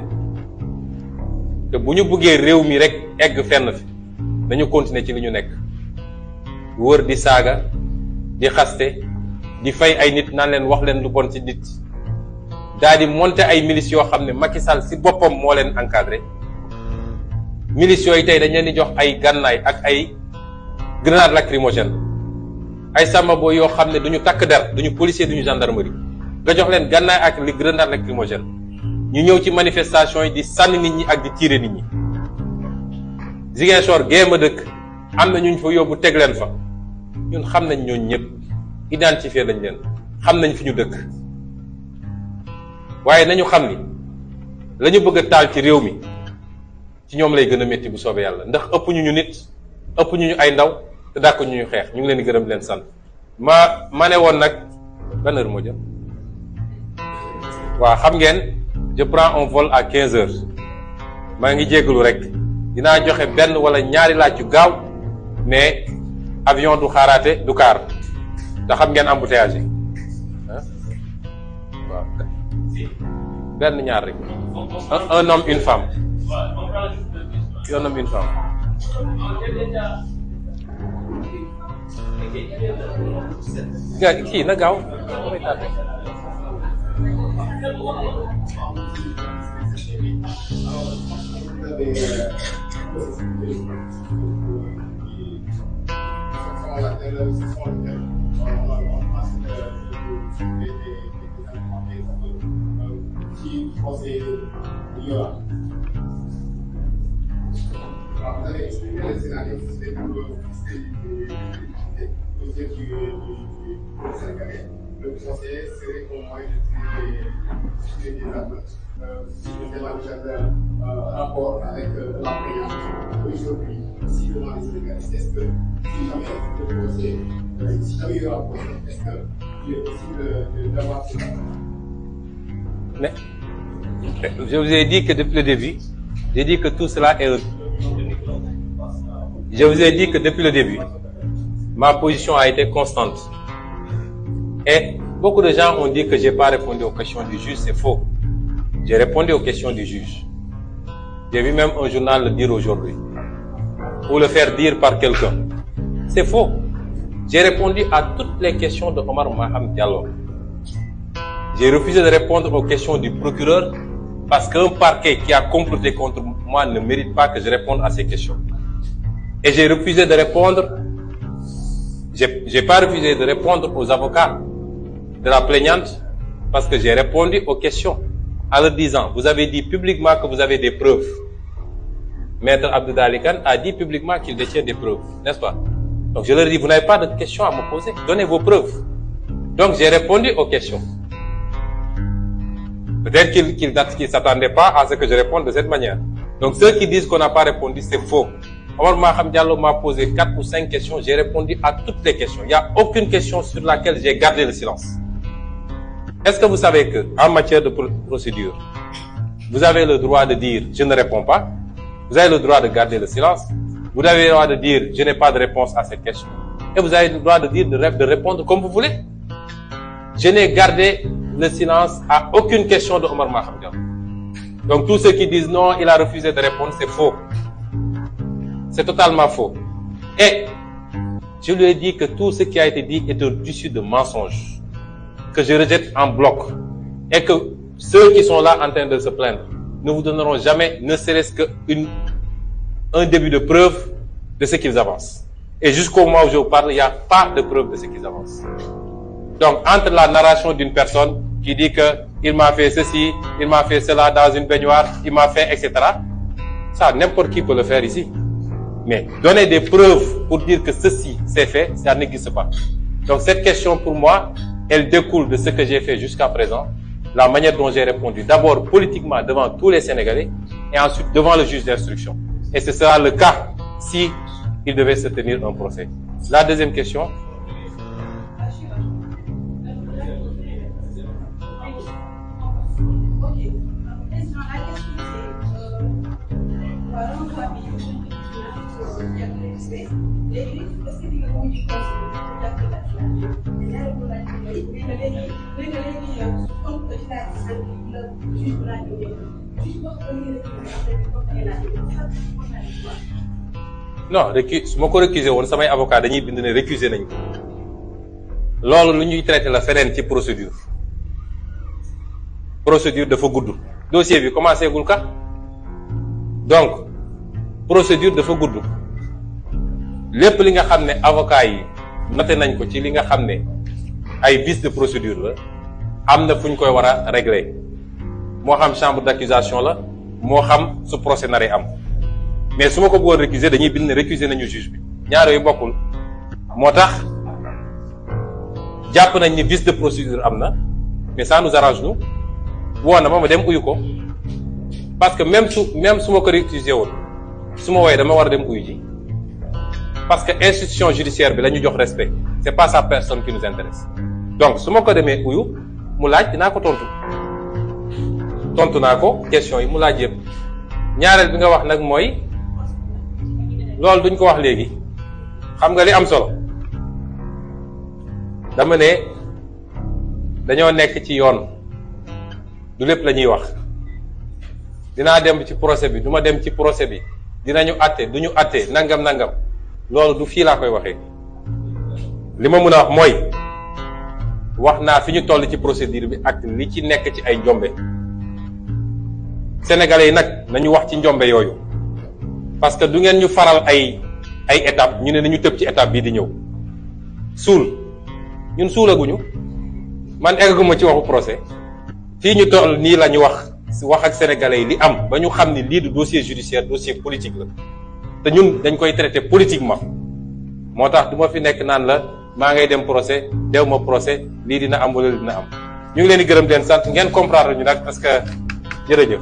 te bu ñu buggee réew mi rek egg fenn fi dañu continuer ci li ñu nekk wër di saaga di xaste di fay ay nit naan leen wax leen lu bon ci nit daal di monter ay milices yoo xam ne Macky Sall ci boppam moo leen encadré milices yooyu tey dañ leen di jox ay gànnaay ak ay grenade lacrymogène ay sàmmaboo yoo xam ne duñu takk der duñu policier duñu gendarmerie nga jox leen gànnaay ak li grenade lacrymogène ñu ñëw ci manifestation yi di sànni nit ñi ak di tirer nit ñi. Ziguinchor géema dëkk am na ñu fa yóbbu teg leen fa ñun xam nañ ñooñu ñëpp identifier nañ leen xam nañ fi ñu dëkk waaye nañu xam ni la ñu bëgg a taal ci réew mi ci ñoom lay gën a métti bu soobee yàlla ndax ëpp ñu nit ëpp ñu ay ndaw te dàkk ñu xeex ñu ngi leen di gërëm leen sant. ma ne woon nag ban heure moo jëm waaw xam ngeen je prends un vol à 15 heures maa ngi jéggalu rek dinaa joxe benn wala ñaari laaj yu gaaw mais avion du xaaraate du kaar te xam ngeen embouteillage yi waaw benn ñaar rek un homme une femme un homme une femme. kii na gaaw Le conseiller serait au moins de tuer des armes. Si je fais un rapport avec la présidente aujourd'hui, si devant les Sénégalais, est-ce que si jamais le procès, si jamais il y aura un procès, est-ce qu'il est possible d'avoir ce Mais je vous ai dit que depuis le début, j'ai dit que tout cela est. Je vous ai dit que depuis le début, ma position a été constante. Et beaucoup de gens ont dit que j'ai pas répondu aux questions du juge, c'est faux. J'ai répondu aux questions du juge. J'ai vu même un journal le dire aujourd'hui. Ou le faire dire par quelqu'un. C'est faux. J'ai répondu à toutes les questions de Omar Maham Diallo. J'ai refusé de répondre aux questions du procureur parce qu'un parquet qui a comploté contre moi ne mérite pas que je réponde à ces questions. Et j'ai refusé de répondre, j'ai pas refusé de répondre aux avocats de la plaignante parce que j'ai répondu aux questions en leur disant, vous avez dit publiquement que vous avez des preuves. Maître Abdoulaye Kane a dit publiquement qu'il détient des preuves, n'est-ce pas? Donc je leur ai dit, vous n'avez pas de questions à me poser, donnez vos preuves. Donc j'ai répondu aux questions. Peut-être qu'ils ne s'attendaient pas à ce que je réponde de cette manière. Donc ceux qui disent qu'on n'a pas répondu, c'est faux. Omar Maham Diallo m'a posé 4 ou 5 questions, j'ai répondu à toutes les questions. Il n'y a aucune question sur laquelle j'ai gardé le silence. Est-ce que vous savez que, en matière de procédure, vous avez le droit de dire « je ne réponds pas », vous avez le droit de garder le silence, vous avez le droit de dire « je n'ai pas de réponse à cette question », et vous avez le droit de dire de répondre comme vous voulez. Je n'ai gardé le silence à aucune question de Omar Maham Diallo. Donc tous ceux qui disent non, il a refusé de répondre, c'est faux. C'est totalement faux. Et je lui ai dit que tout ce qui a été dit est un tissu de mensonges, que je rejette en bloc, et que ceux qui sont là en train de se plaindre ne vous donneront jamais, ne serait-ce qu'un début de preuve de ce qu'ils avancent. Et jusqu'au moment où je vous parle, il n'y a pas de preuve de ce qu'ils avancent. Donc, entre la narration d'une personne qui dit que il m'a fait ceci, il m'a fait cela dans une baignoire, il m'a fait, etc. Ça, n'importe qui peut le faire ici. Mais donner des preuves pour dire que ceci c'est fait, ça n'existe pas. Donc, cette question, pour moi, elle découle de ce que j'ai fait jusqu'à présent, la manière dont j'ai répondu, d'abord politiquement devant tous les Sénégalais, et ensuite devant le juge d'instruction. Et ce sera le cas si il devait se tenir un procès. La deuxième question. Non, su ma ko récuser woon samay avocat dañuy bind ne récuser nañ ko loolu lu ñuy traité la feneen ci procédure dafa gudd dossier bi commencé gul ka donc procédure dafa gudd lépp li nga xam ne avocat yi noté nañ ko ci li nga xam ne ay vices de procédure la am na fu ñu koy war a régler moo xam chambre d'accusation la moo xam su procès naree am mais su ma ko bëggoon récuser dañuy bind ne récuser nañu juge bi ñaar yooyu bokkul moo tax jàpp nañ ni vice de procédure am na mais ça nous arrange nous woo na ma dem uyu ko parce que même su ma ko récuser woon su ma wooyee dama war a dem uyu ji parce que institution judiciaire bi la ñu jox respect c'est pas sa personne qui nous intéresse donc su ma ko demee uyu mu laaj dinaa ko tontu naa ko question yi mu laaj yëpp ñaareel bi nga wax nag mooy loolu duñ ko wax léegi xam nga li am solo dama ne dañoo nekk ci yoon du lépp la ñuy wax dinaa dem ci procès bi du ma dem ci procès bi dinañu àtte duñu àtte nangam loolu du fii laa koy waxee li ma mën a wax mooy wax naa fi ñu toll ci procédure bi ak li ci nekk ci ay njombe sénégalais yi nag nañu wax ci njombe yooyu parce que du ngeen ñu faral ay étape ñu ne nañu tëb ci étape bii di ñëw suul ñun suulaguñu man egguma ci waxu procès fii ñu toll nii la ñu wax ak sénégalais yi li am ba ñu xam ni lii du dossier judiciaire dossier politique la te ñun dañ koy traiter politiquement moo tax du ma fi nekk naan la maa ngay dem procès dew ma procès lii dina am wala dina am ñu ngi leen di gërëm leen sant ngeen comprendre ñu nag parce que jërëjëf